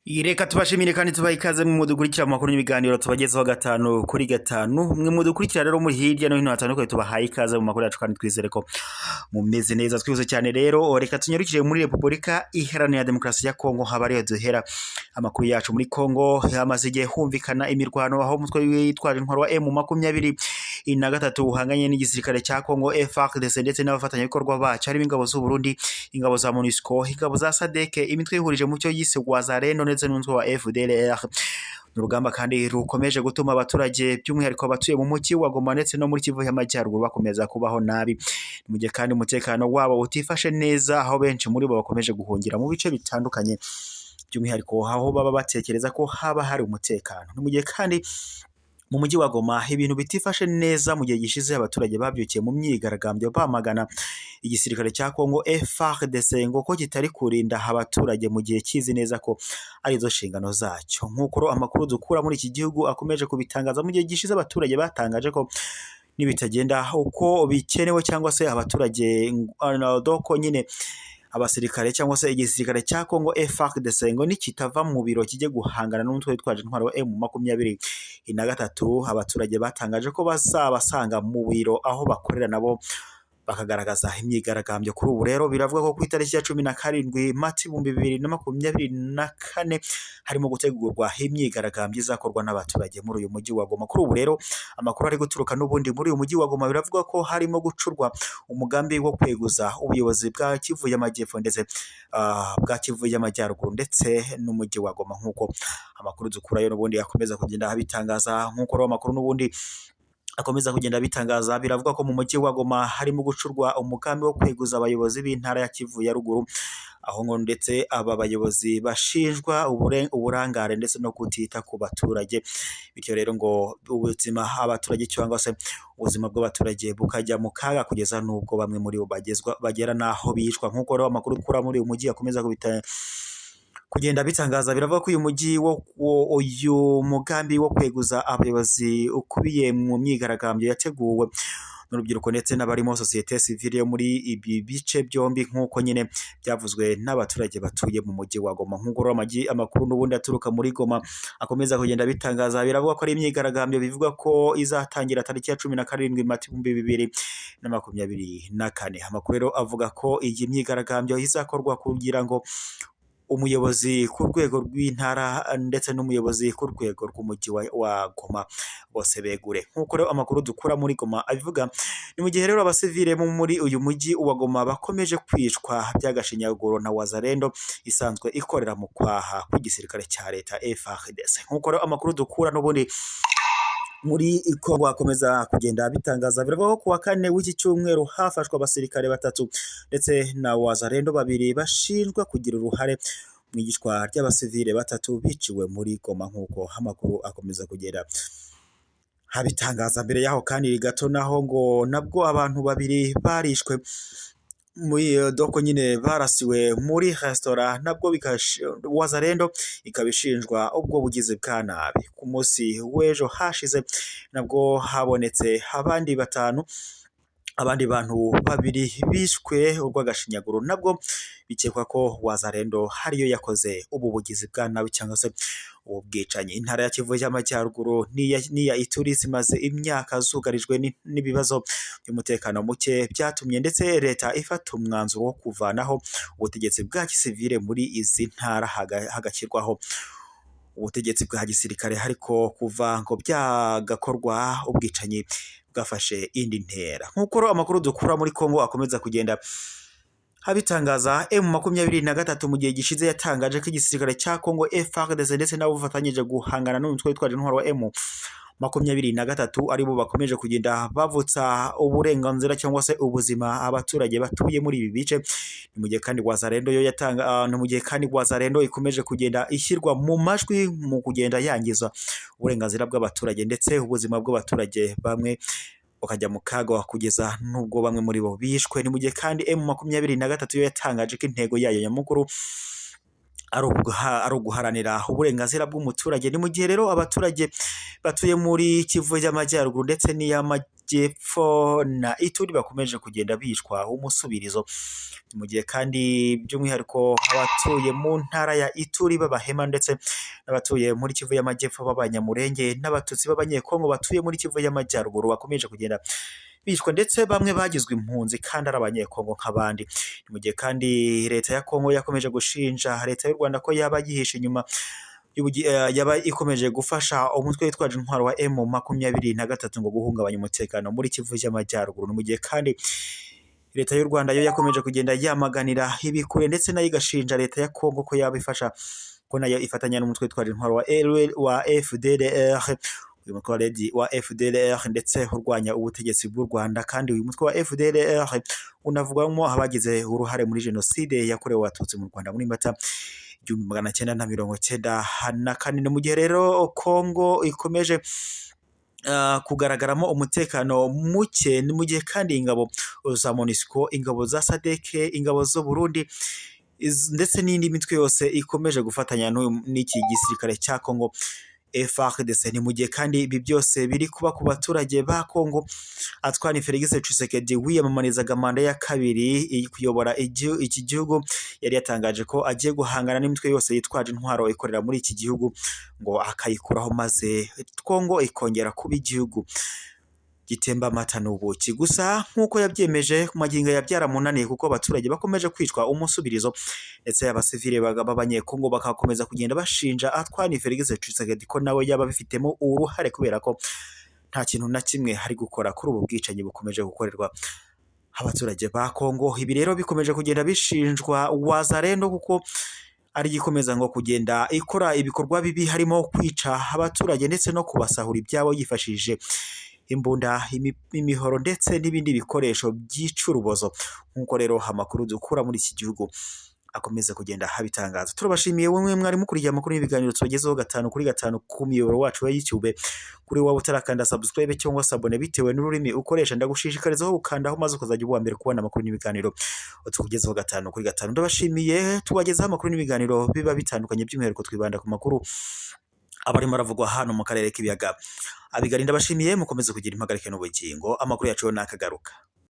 Reka tubashimire kandi tubahe ikaze mu mudukurikira mu makuru n'ibiganiro tubagezaho gatanu kuri gatanu. Mwe mudukurikira rero muri hirya no hino hatandukanye, tubahaye ikaze mu makuru yacu kandi twizere ko mumeze neza. Twihuse cyane rero, reka tunyarukire muri Repubulika Iharanira Demokarasi ya Kongo, haba ariyo duhera amakuru yacu. Muri Kongo hamaze igihe humvikana imirwano, aho umutwe witwaje intwaro wa M23 uhanganye n'igisirikare cya Kongo FARDC ndetse n'abafatanyabikorwa bacu, harimo ingabo z'u Burundi, ingabo za MONUSCO, ingabo za SADC, imitwe ihurije mu cyo yise Wazalendo ndetse n'umutwe wa FDLR. Ni urugamba kandi rukomeje gutuma abaturage, by'umwihariko abatuye mu mujyi wa Goma ndetse no muri Kivu y'Amajyaruguru, bakomeza kubaho nabi, mu gihe kandi umutekano wabo utifashe neza, aho benshi muri bo bakomeje guhungira mu bice bitandukanye, by'umwihariko aho baba batekereza ko haba hari umutekano. Ni mu gihe kandi mu mujyi wa Goma ibintu bitifashe neza. Mu gihe gishize abaturage babyukiye mu myigaragambyo bamagana igisirikare cya Kongo FARDC ngo ko kitari kurinda abaturage mu gihe kizi neza ko arizo nshingano zacyo, nk'uko amakuru dukura muri iki gihugu akomeje kubitangaza. Mu gihe gishize abaturage batangaje ko nibitagenda uko bikenewe, cyangwa se abaturage doko nyine abasirikare cyangwa se igisirikare cya Kongo FARDC ngo nikitava mu biro kijye guhangana n'umutwe witwaje intwaro wa M23, abaturage batangaje ko bazabasanga mu biro aho bakorera, nabo bakagaragaza imyigaragambyo. Kuri ubu rero biravuga ko ku itariki ya 17 Mata 2024 harimo gutegurwa imyigaragambyo izakorwa n'abaturage muri uyu mujyi wa Goma. Kuri ubu rero amakuru ari guturuka n'ubundi muri uyu mujyi wa Goma, biravuga ko harimo gucurwa umugambi wo kweguza ubuyobozi bwa Kivu y'Amajyepfo ndetse bwa Kivu y'Amajyaruguru ndetse n'umujyi wa Goma, nk'uko amakuru dukurayo n'ubundi akomeza kugenda abitangaza. Nk'uko rero amakuru n'ubundi akomeza kugenda bitangaza, biravuga ko mu mujyi wa Goma harimo gucurwa umugambi wo kweguza abayobozi b'intara ya Kivu ya ruguru, aho ngo ndetse aba bayobozi bashinjwa uburangare ndetse no kutita ku baturage, bityo rero ngo ubuzima abaturage cyangwa se ubuzima bw'abaturage bukajya mu kaga, kugeza n'ubwo bamwe muri bo bagezwa bagera n'aho bicwa. Nk'uko rero amakuru dukura muri uyu mujyi akomeza kubita kugenda bitangaza, biravuga ko uyu mujyi wo uyu mugambi wo kweguza abayobozi ukubiye mu myigaragambyo yateguwe n'urubyiruko ndetse n'abarimo sosiyete sivile yo muri ibi bice byombi, nk'uko nyine byavuzwe n'abaturage batuye mu mujyi wa Goma. Nk'uko rero amakuru n'ubundi aturuka muri Goma akomeza kugenda bitangaza, biravuga ko ari imyigaragambyo bivuga ko izatangira tariki ya 17 Mata 2024. Amakuru rero avuga ko iyi myigaragambyo izakorwa kugira ngo umuyobozi ku rwego rw'intara ndetse n'umuyobozi ku rwego rw'umujyi wa Goma bose begure, nk'uko rero amakuru dukura muri Goma abivuga. Ni mu gihe rero abasivile bo muri uyu mujyi wa Goma bakomeje kwicwa by'agashinyaguro na Wazalendo isanzwe ikorera mu kwaha kw'igisirikare cya leta FARDC. Nk'uko rero amakuru dukura n'ubundi muri Kongo akomeza kugenda bitangaza, biravuga ko kuwa kane w'iki cyumweru hafashwe abasirikare batatu ndetse na Wazalendo babiri bashinjwa kugira uruhare mu iyicwa ry'abasivile batatu biciwe muri Goma, nk'uko amakuru akomeza kugenda habitangaza. Mbere yaho kandi gato naho ngo nabwo abantu babiri barishwe muri doko nyine barasiwe muri resitora, nabwo Wazalendo ikaba ishinjwa ubwo bugizi bwa nabi. Ku munsi w'ejo hashize nabwo habonetse abandi batanu, abandi bantu babiri bishwe urw'agashinyaguro, nabwo bikekwa ko Wazalendo hariyo yakoze ubu bugizi bwa nabi cyangwa se ubu bwicanyi. Intara ya Kivu y'Amajyaruguru n'iya Ituri zimaze imyaka zugarijwe n'ibibazo by'umutekano muke, byatumye ndetse leta ifata umwanzuro wo kuvanaho ubutegetsi bwa gisivile muri izi ntara, hagashyirwaho ubutegetsi bwa gisirikare, ariko kuva ngo byagakorwa ubwicanyi bwafashe indi ntera, nk'uko amakuru dukura muri Kongo akomeza kugenda abitangaza. M23 mu gihe gishize yatangaje ko igisirikare cya Kongo FARDC ndetse nabo bafatanyije guhangana n'umutwe witwaje intwaro wa M23 aribo bakomeje kugenda bavutsa uburenganzira cyangwa se ubuzima abaturage batuye muri ibi bice. Ni mu gihe kandi Wazalendo yo yatanga, ni mu gihe kandi Wazalendo ikomeje kugenda ishyirwa mu majwi mu kugenda yangiza uburenganzira bw'abaturage ndetse ubuzima bw'abaturage bamwe bukajya mu kaga, kugeza n'ubwo bamwe muri bo bishwe. Ni mu gihe kandi M23 yo yatangaje ko intego yayo nyamukuru Ari uguharanira uburenganzira bw'umuturage. Ni mu gihe rero abaturage batuye muri Kivu y'Amajyaruguru ndetse n'iy'Amajyepfo na Ituri bakomeje kugenda bicwa umusubirizo. Ni mu gihe kandi by'umwihariko abatuye mu ntara ya Ituri b'Abahema, ndetse n'abatuye muri Kivu y'Amajyepfo b'Abanyamurenge, n'Abatutsi b'Abanyekongo batuye muri Kivu y'Amajyaruguru bakomeje kugenda bicwa, ndetse bamwe bagizwe impunzi kandi ari Abanyekongo nk'abandi. Ni mu gihe kandi leta ya Kongo yakomeje gushinja leta y'u Rwanda ko yaba yihishe inyuma yaba ikomeje gufasha umutwe witwaje intwaro wa M23 ngo guhungabanya umutekano muri Kivu y'Amajyaruguru. Ni mu gihe kandi leta y'u Rwanda yo yakomeje kugenda yamaganira ibikure, ndetse nayo igashinja leta ya Kongo ko yaba ifasha, ko nayo ifatanya n'umutwe witwaje intwaro wa FDLR, uyu mutwe wa FDLR ndetse urwanya ubutegetsi bw'u Rwanda. Kandi uyu mutwe wa FDLR unavugwamo abagize uruhare muri jenoside yakorewe Abatutsi mu Rwanda muri Mata 1994. Ni mu gihe rero Kongo ikomeje kugaragaramo umutekano muke. Ni mu gihe kandi ingabo za MONUSCO, ingabo za SADC, ingabo z'u Burundi ndetse n'indi mitwe yose ikomeje gufatanya n'iki gisirikare cya Kongo FARDC. Ni mu gihe kandi ibi byose biri kuba ku baturage ba Kongo, Antoine Felix Tshisekedi wiyamamarizaga manda ya kabiri kuyobora iki gihugu yari yatangaje ko agiye guhangana n'imitwe yose yitwaje intwaro ikorera muri iki gihugu, ngo akayikuraho maze Kongo ikongera kuba igihugu gitemba amata n'ubuki. Gusa nk'uko yabyemeje, ku magingo ya byaramunaniye, kuko abaturage bakomeje kwicwa umusubirizo, ndetse abasivile b'Abanyekongo bakakomeza kugenda bashinja Antoine Felix Tshisekedi ko nawe yaba abifitemo uruhare, kubera ko nta kintu na kimwe hari gukora kuri ubu bwicanyi bukomeje gukorerwa abaturage ba Kongo. Ibi rero bikomeje kugenda bishinjwa Wazalendo, kuko ari ikomeza ngo kugenda ikora ibikorwa bibi, harimo kwica abaturage ndetse no kubasahura ibyabo yifashishije imbunda, imihoro ndetse n'ibindi bikoresho by'icurubozo, nk'uko rero amakuru dukura muri iki gihugu akomeza kugenda abitangaza. Turabashimiye wowe mwari mukurikiye amakuru y'ibiganiro tubagezeho 5 kuri 5 ku muyoboro wacu wa YouTube. Kuri waba utarakanda subscribe cyangwa s'abonner bitewe n'ururimi ukoresha, ndagushishikariza aho gukandaho maze ukazajya uba uwa mbere kubona amakuru n'ibiganiro tukugezeho 5 kuri 5. Ndabashimiye. Tubagezeho amakuru n'ibiganiro biba bitandukanye, by'umwihariko twibanda ku makuru aba arimo aravugwa hano mu karere k'ibiyaga bigari. Ndabashimiye, mukomeze kugira impagarike n'ubugingo. Amakuru yacu yo nakagaruka.